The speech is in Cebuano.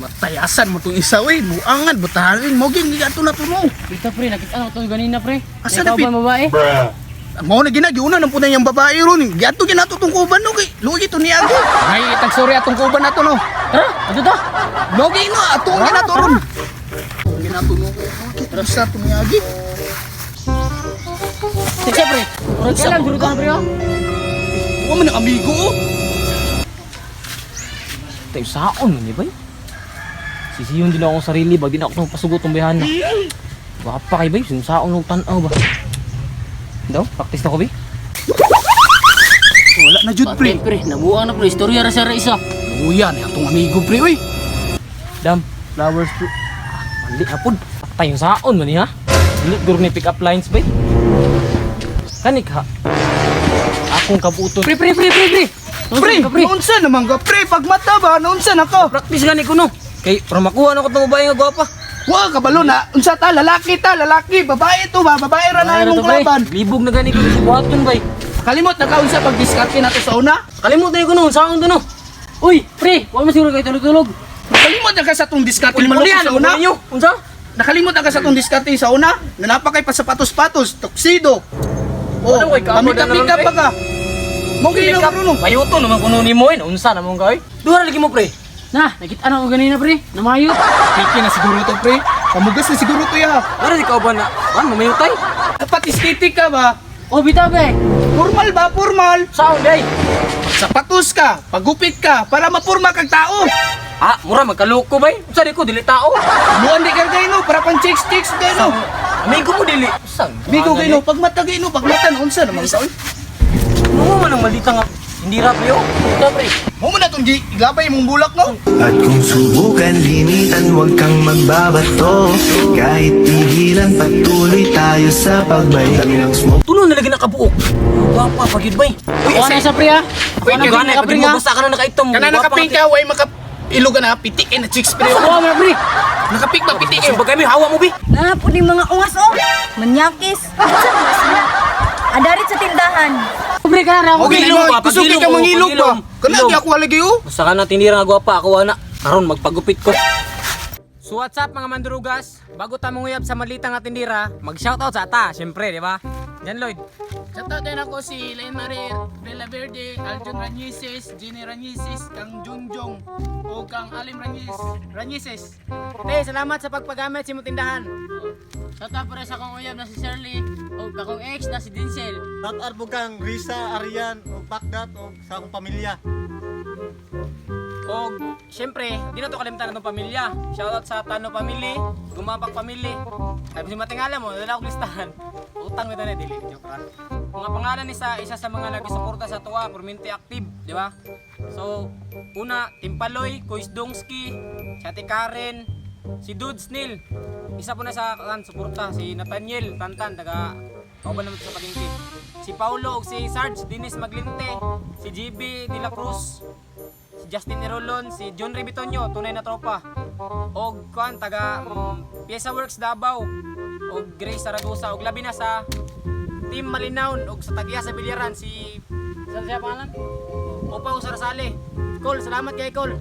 Matayasan mo itong isa, uy. Buangan, butaharin mo. Ging, gigato na to mo. Ito pre, nakita na ko ito ganina, pre. Asa na, Ikaw ba babae? Mao na ginagiuna ng punay yung babae ron. Giato ginato tong kuban no kay lugi to niya ako. Ay, tagsorry atong kuban nato no. Tara, ato ta. Lugi no, atong ginato ron. Ginato no. Kita sa to niya agi. Sige pre. Murag kailan guro ka pre oh. Wa man ang amigo oh. Tayo saon man ni bay. Sisiyon din akong sarili ba, di na ako pasugot tong bayhana. Wapa kay bay, sinusaon og tan-aw ba. Daw, practice na ko bay. Wala na jud pre. Pre, nabuang na pre, istorya ra sa isa. Luya ni atong amigo pre oy. Dam, flowers pre. Ah, mali na pud. Tayo saon man ni ha. Dili guro ni pick up lines bay. Kanik ha. Akong kabuton. Pre, pre, pre, pre, pre. Pre, naunsa naman ka pre pagmata ba naunsa na ka? Practice gani ko no. Kay para makuha na ko tong babae nga gwapa. Wa kabalo na unsa ta lalaki ta lalaki babae to ba babae ra na imong kalaban. Libog na gani ko si buhaton bay. Kalimot na ka unsa pagdiskarte nato sa una? Kalimot na ko noon, saon to no. Uy, pre, wa man siguro kay tulog-tulog. Nakalimot na ka sa tong diskarte maloko sa una? Ninyo. Unsa? Nakalimot na ka sa tong diskarte sa una? Nanapa kay pasapatos-patos, tuxedo. Oh, Ano kay kaamo na pamika-pika naman, pa ka. Mo gini na ron. Bayuto naman kuno nimo eh. Unsa namon kay? Duha ra lagi mo pre. Na, nakita na ko ganina pre. Namayo. Piki na siguro to pre. Pamugas na siguro to ya. Ara di ka ba na? Kan mamayutay. Dapat aesthetic ka ba? Oh, bitaw be. Formal ba? Formal. Saon day? Sapatos ka, pagupit ka, para mapurma kag tao. Ah, mura magkaloko bay. Unsa di ko dili tao. Buwan di ka kay no, para pang chicks chicks kay no. Amigo mo dili. Unsa? Bigo kay no, pagmata kay no, pagmata na unsa naman sa oy. Mo man ang maldita nga hindi ra pre. oh. Ito pre. Mo man natong gi iglabay imong bulak no. At kung subukan, limitan, huwag kang magbabato. Kahit tigilan, patuloy tayo sa pagbay. Dami ng smoke. Tulo na lagi nakabuok. Gwapa pag yun bay. Uy, Kuha na isa pre ah. Uy, Kuha na Gani pre pag mo nga. basta ka na nakaitom. Kana Gwapa nakaping nga ka, way maka iluga na pitik na chicks pre. Kuha mo na pre. Nakapik ba pitik? ti. Bagay mi hawa mo bi. Na po ni mga ungas oh. Manyakis. Unsa man sila? Adarit sa tindahan. Pre kana ra. Okay, Pagilom mo, ba? kusog Pagilom ka ko, mangilog ba? pagilom. Kana Ilom. di ako alagi oh. Basta ka na tinira nga gwapa ako ana. Karon magpagupit ko. So what's up mga mandurugas? Bago ta manguyab sa malita nga tindira, mag-shoutout sa ata, syempre, di ba? Jan Lloyd. Shoutout din ako si Elaine Marie Bella Verde, Aljon Ranyises, Jenny Ranyises, kang Junjong, o kang Alim Ranyis, Ranyises. Te, salamat sa pagpagamit sa imong tindahan. Shout out pre sa akong uyab na si Shirley o akong ex na si Denzel. Shout out po kang Risa, Arian, o Bakdat, o sa akong pamilya. Og syempre, di na to kalimtan atong pamilya. Shoutout sa Tano family, Gumapak family. Ay si matingala mo, wala akong listahan. Utang mi na dili joke ra. Mga pangalan ni sa isa sa mga nagsuporta sa tuwa, permanente active, di ba? So, una, Timpaloy, Kuis Dongski, si Ate Karen, si Dudes Neil. Isa po na sa kan suporta si Nathaniel Tantan taga kauban naman sa palengke. Si Paulo ug si Sarge Dinis Maglinte, si GB De La Cruz, si Justin Erolon, si John Ribitonio, tunay na tropa. Og kuan taga Piesa Works Davao, og Grace Saragosa, og labi na sa Team Malinaon og sa Tagiya sa Bilyaran si Saan siya pangalan? Opaw Sarasale. Col, salamat kay Col.